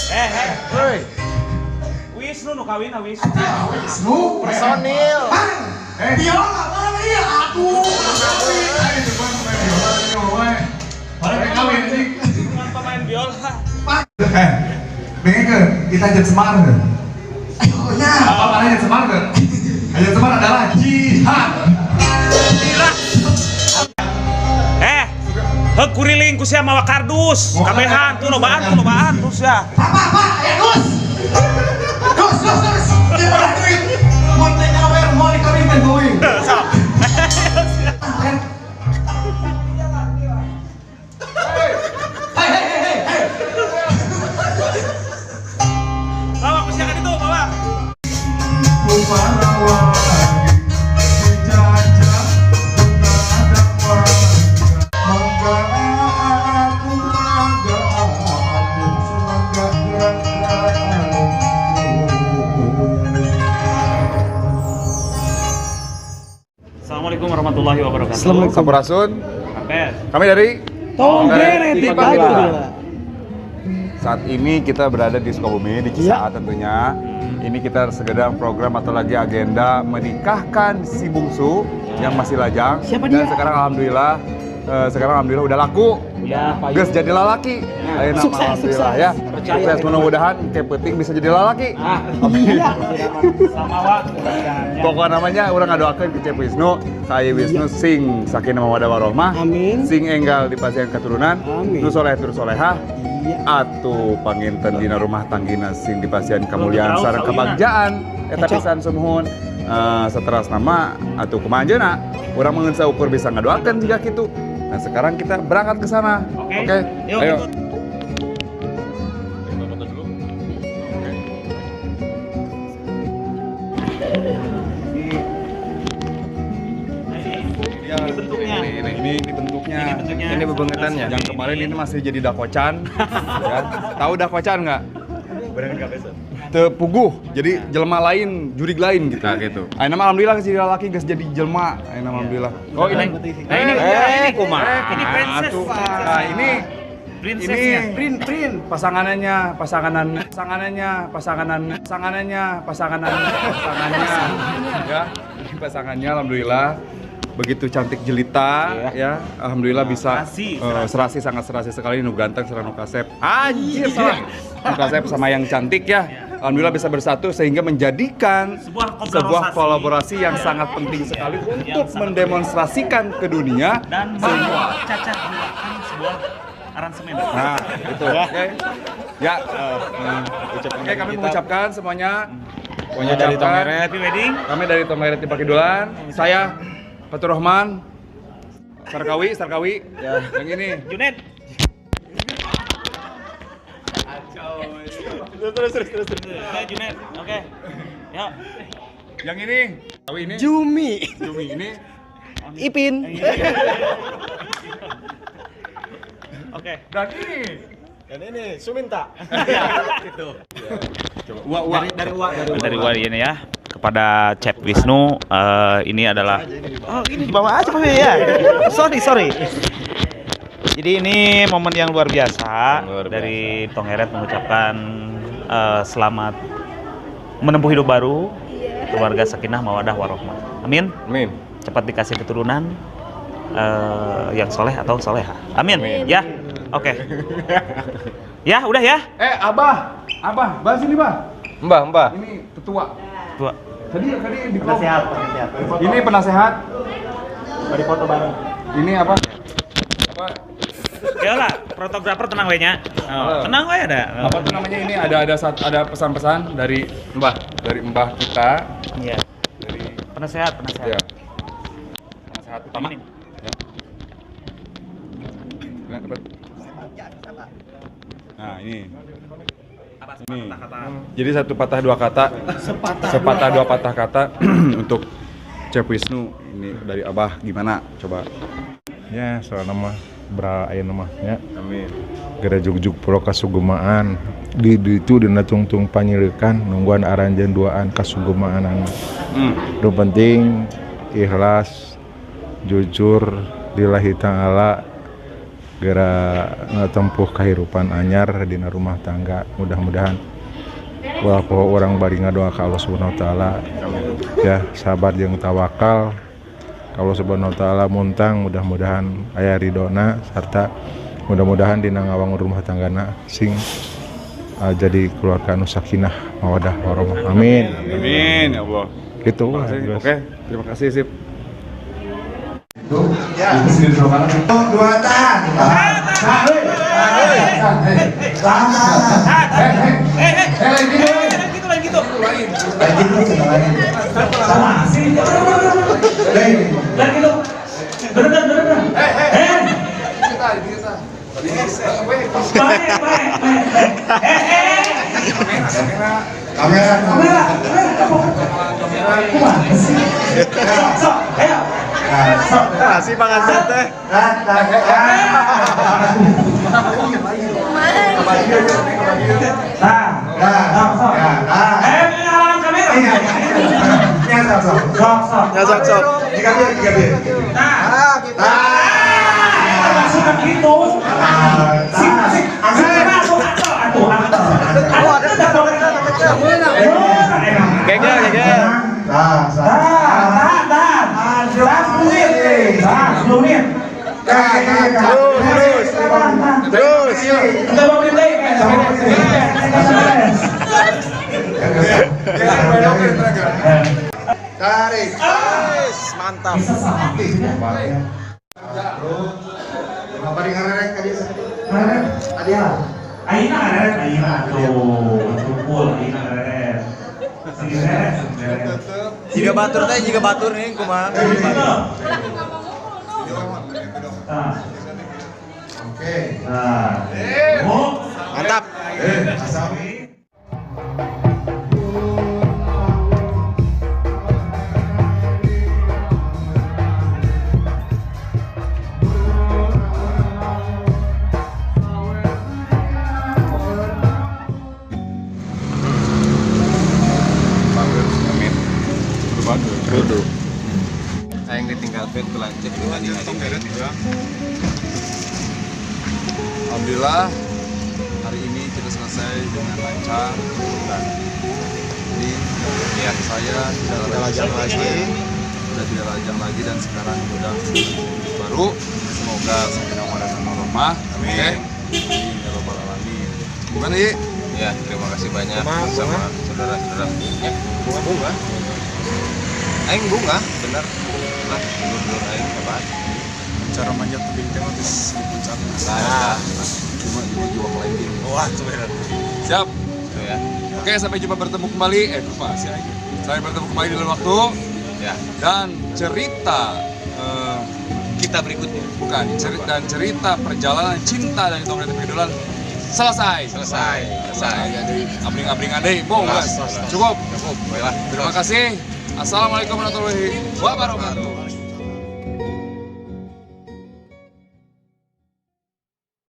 Hei. Wisnu nu kawin Wisnu. Wisnu personil. Biola mana ya? Aduh. Kawin anjing. Bukan pemain biola. Dengekeun, kita hajat Semar heuh. Ayo nya, apa mana hajat Semar heuh? Hajat Semar adalah jihad. Heuk kuriling ku sia mawa kardus, kabehan tuh lobaan terus ya. Apa aya dus. Dus dus dus. Dia duit. Mun teh nyawer moal dikawinkeun teuing. Sok. Hei hei hei hei. Bawa ku sia ka ditu, bawa. Assalamualaikum warahmatullahi wabarakatuh. Assalamualaikum. Sampurasun. Kami dari Tonggeret Tipakidul. Saat ini kita berada di Sukabumi, di Cisaat tentunya. Ini kita sedang program atau lagi agenda menikahkan si bungsu yang masih lajang. Siapa dan dia? Sekarang alhamdulillah, udah laku. Udah, geus jadi lalaki. Ayeuna sukses, alhamdulillah sukses. Ya. Sukses, mudah-mudahan ke peuting bisa jadi lalaki. Iya. Sama wa. Pokoknya namanya urang ngadoakeun ke Cep Wisnu, ka Ayi Wisnu sing sakinah mawaddah warahmah. Amin. Sing enggal di pasien keturunan. Amin. Nu soleh tur solehah. Iya. Atuh panginten dina rumah tanggina sing dipasihan kamuliaan sareng kebagjaan eta pisan sumuhun. Seteras nama atuh kumaha anjeunna urang meureun saukur bisa ngadoakeun jiga kitu. Nah, sekarang kita berangkat ke sana. Oke. Ayo. Ini bentuknya. Ini bentuknya. Ini bentuknya. Ini bebengetannya. Yang kemarin ini masih jadi dakocan. Ya. Tahu dakocan nggak? Tepuguh. Jadi jelma lain, jurig lain gitu. Nah, gitu. Ayeuna mah alhamdulillah geus jadi lalaki, geus jadi jelma. Ayeuna mah alhamdulillah. Oh, ini. Nah, ini kumaha? Ini princess. Nah, ini princessnya. Ini print pasanganannya, pasanganannya, pasanganannya, pasanganannya, pasanganannya, pasangannya. Ya, ini pasangannya alhamdulillah begitu cantik jelita ya. Alhamdulillah bisa serasi, sangat serasi sekali, nu ganteng sareng nu kasep. Anjir salah. Nu kasep sama yang cantik ya. Alhamdulillah bisa bersatu sehingga menjadikan sebuah kolaborasi yang sangat penting sekali untuk mendemonstrasikan ke dunia dan cacat sebuah aransemen. Nah, itu. Oke. Ya, oke, kami mengucapkan semuanya. Pokoknya dari Tonggeret. Happy wedding. Kami dari Tonggeret Tipakidulan. Saya Fatur Rohman, Sarkawi, ya. Yang ini Junet. Terus. Saya Junet, oke. Ya. Yang ini, Sarkawi ini. Jumi. Jumi ini. Ipin. Oke. Dan ini. Suminta. Gitu. Coba. Ua. Dari Ua ini ya. Kepada Cep Wisnu, ini adalah oh ini di bawah aja Pak ya. Sorry. Jadi ini momen yang luar biasa, dari Tonggeret mengucapkan selamat menempuh hidup baru, keluarga sakinah mawadah warohmah. Amin. Amin. Cepat dikasih keturunan yang soleh atau soleha. Amin. Amin. Ya. Oke. Ya, udah ya. Abah, bahas ini, Bah. Mbah. Ini tetua. Tua. Tadi di penasehat. Ini penasehat. Mari foto bareng. Ini apa? Apa? Ya lah, fotografer tenang we nya. Oh, tenang we ada. Apa tuh namanya ini ada pesan-pesan dari Mbah, dari Mbah kita. Iya. Dari penasehat. Iya. Penasehat utama. Ini. Ya. Nah, ini. Ini. Jadi satu patah dua kata, sepatah dua patah kata untuk Cep Wisnu ini dari Abah gimana? Coba. Ya, soalna mah bra aya mah nya. Amin. Gara jugjug pura kasugemaan di ditu dina tungtung panyileukan nungguan aranjeun duaan kasugemaanana. Nu penting ikhlas, jujur, lillahi ta'ala, Geura ngatempuh kahirupan anyar dina rumah tangga. Mudah-mudahan ulah poho urang bari ngadoa ka Allah Subhanahu wa taala ya, sabar jeung tawakal. Allah Subhanahu wa taala muntang, mudah-mudahan aya ridona sarta mudah-mudahan dina ngawangun rumah tanggana sing jadi keluarga anu sakinah mawadah warahmah. Amin. Amin ya Allah. Gitu. Oke, terima kasih sip. Ya. Dua tahan. Kasih pangaset teh. Tarik. Mantap. Jika batur teh, jika batur nih kumaha. Oke. Mantap. Yang ditinggalkan ke lanjut Alhamdulillah hari ini kita selesai dengan lancar. Jadi ya, saya tidak lajang lagi, sudah tidak lajang lagi dan sekarang sudah baru. Semoga sakinah mawaddah warahmah. Amin. Ya rabbal alamin. Gimana Yi? Ya, terima kasih banyak sama saudara-saudara. Ya, bunga. Aing bunga, bener. Lah, dulur-dulur aing hebat. Cara manjat tebing teh geus di puncak. Nah, cuma jiwa climbing. Wah, bener. Siap. Itu ya. Oke, sampai jumpa bertemu kembali. Lupa sih aing. Sampai bertemu kembali di lain waktu. Ya. Dan cerita kita berikutnya. Bukan, cerita dan cerita perjalanan cinta dari Tongeret Pidulan selesai. Selesai. Jadi abring-abringan deh, bohong. Cukup. Cukup. Baiklah. Terima kasih. Assalamualaikum warahmatullahi wabarakatuh.